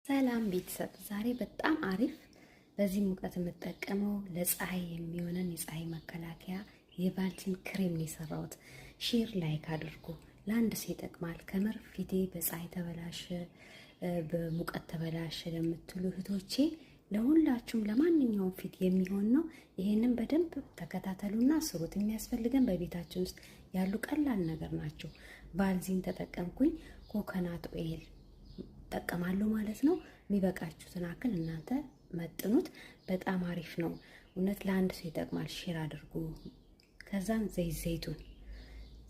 ሰላም ቤተሰብ፣ ዛሬ በጣም አሪፍ በዚህ ሙቀት የምጠቀመው ለፀሐይ የሚሆነን የፀሐይ መከላከያ የቫዝሊን ክሬም ነው የሰራሁት። Share like አድርጉ፣ ለአንድ ሰው ይጠቅማል። ከምር ፊቴ በፀሐይ ተበላሸ፣ በሙቀት ተበላሸ ለምትሉ እህቶቼ ለሁላችሁም ለማንኛውም ፊት የሚሆን ነው። ይሄንን በደንብ ተከታተሉና ስሩት። የሚያስፈልገን በቤታችን ውስጥ ያሉ ቀላል ነገር ናቸው። ቫዝሊን ተጠቀምኩኝ፣ coconut oil እጠቀማለሁ ማለት ነው። የሚበቃችሁትን አክል እናንተ መጥኑት። በጣም አሪፍ ነው እውነት ለአንድ ሰው ይጠቅማል። Share አድርጉ። ከዛም ዘይት ዘይቱን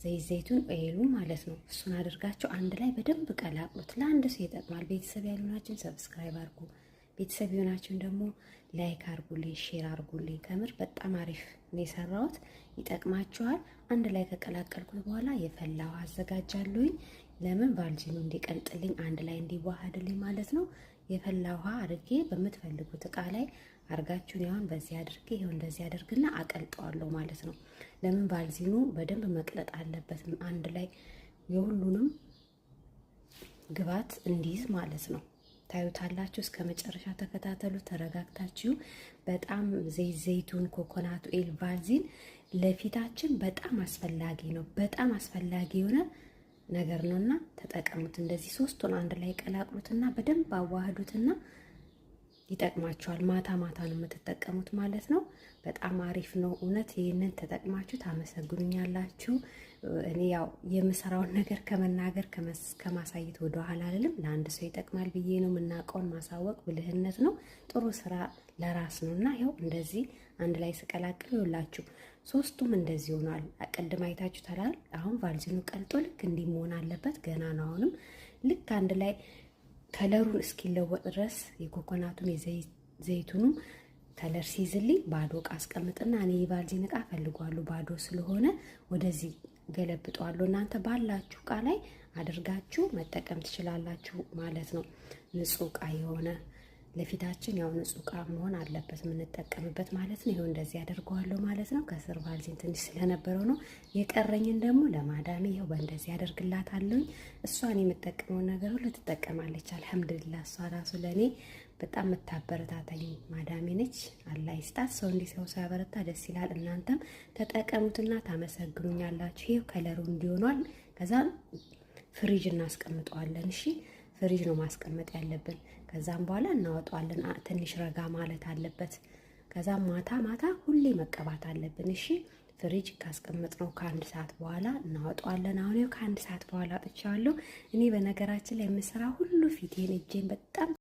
ዘይት ዘይቱን oil ኡ ማለት ነው። እሱን አድርጋችሁ አንድ ላይ በደንብ ቀላቅሉት። ለአንድ ሰው ይጠቅማል። ቤተሰብ ያልሆናችሁን subscribe አድርጉ። ቤተሰብ የሆናችሁን ደግሞ like አድርጉልኝ፣ share አድርጉልኝ። ከምር በጣም አሪፍ ነው የሰራሁት፣ ይጠቅማችኋል። አንድ ላይ ከቀላቀልኩት በኋላ የፈላ ውሃ አዘጋጃለሁኝ። ለምን ቫዝሊኑ እንዲቀልጥልኝ አንድ ላይ እንዲዋሃድልኝ ማለት ነው። የፈላ ውሃ አድርጌ በምትፈልጉት እቃ ላይ አርጋችሁን ያሁን በዚህ አድርጌ ይኸው እንደዚህ አድርግና አቀልጠዋለሁ ማለት ነው። ለምን ቫዝሊኑ በደንብ መቅለጥ አለበት አንድ ላይ የሁሉንም ግባት እንዲይዝ ማለት ነው። ታዩታላችሁ። እስከ መጨረሻ ተከታተሉ፣ ተረጋግታችሁ። በጣም ዘይት ዘይቱን፣ coconut oil፣ ቫዝሊን ለፊታችን በጣም አስፈላጊ ነው። በጣም አስፈላጊ የሆነ ነገር ነው እና ተጠቀሙት። እንደዚህ ሶስቱን አንድ ላይ ቀላቅሉትና በደንብ አዋህዱትና ይጠቅማችኋል። ማታ ማታ ነው የምትጠቀሙት ማለት ነው። በጣም አሪፍ ነው እውነት። ይህንን ተጠቅማችሁ ታመሰግኑኛላችሁ። እኔ ያው የምሰራውን ነገር ከመናገር ከማሳየት ወደኋላ አልልም። ለአንድ ሰው ይጠቅማል ብዬ ነው። የምናውቀውን ማሳወቅ ብልህነት ነው። ጥሩ ስራ ለራስ ነው እና ይኸው እንደዚህ አንድ ላይ ስቀላቅል ይውላችሁ ሶስቱም እንደዚህ ሆኗል። ቅድም አይታችሁታል። አሁን ቫዝሊኑ ቀልጦ ልክ እንዲህ መሆን አለበት። ገና ነው። አሁንም ልክ አንድ ላይ color ኡን እስኪለወጥ ድረስ የኮኮናቱን የዘይቱንም color ሲይዝልኝ ባዶ እቃ አስቀምጥና እኔ የቫዝሊን እቃ እፈልጓለሁ። ባዶ ስለሆነ ወደዚህ ገለብጠዋለሁ። እናንተ ባላችሁ እቃ ላይ አድርጋችሁ መጠቀም ትችላላችሁ ማለት ነው። ንጹህ እቃ የሆነ ለፊታችን ያው ንጹህ እቃ መሆን አለበት የምንጠቀምበት ማለት ነው። ይኸው እንደዚህ አደርገዋለሁ ማለት ነው። ከስር ቫዝሊን ትንሽ ስለነበረው ነው። የቀረኝን ደግሞ ለማዳሜ ይኸው በእንደዚህ አደርግላታለሁኝ። እሷን የምጠቀመውን ነገር ሁሉ ትጠቀማለች። አልሐምዱሊላ እሷ ራሱ ለእኔ በጣም የምታበረታታኝ ማዳሜ ነች። አላህ ይስጣት። ሰው እንዲህ ሰው ሲያበረታ ደስ ይላል። እናንተም ተጠቀሙትና ታመሰግኑኛላችሁ። ይኸው color ኡ እንዲህ ሆኗል። ከዛ ፍሪጅ እናስቀምጠዋለን። እሺ ፍሪጅ ነው ማስቀመጥ ያለብን። ከዛም በኋላ እናወጣዋለን። ትንሽ ረጋ ማለት አለበት። ከዛም ማታ ማታ ሁሌ መቀባት አለብን። እሺ ፍሪጅ ካስቀመጥነው ከአንድ ሰዓት በኋላ እናወጣዋለን። አሁን ይኸው ከአንድ ሰዓት በኋላ አውጥቼዋለሁ። እኔ በነገራችን ላይ የምሰራ ሁሉ ፊቴን እጄን በጣም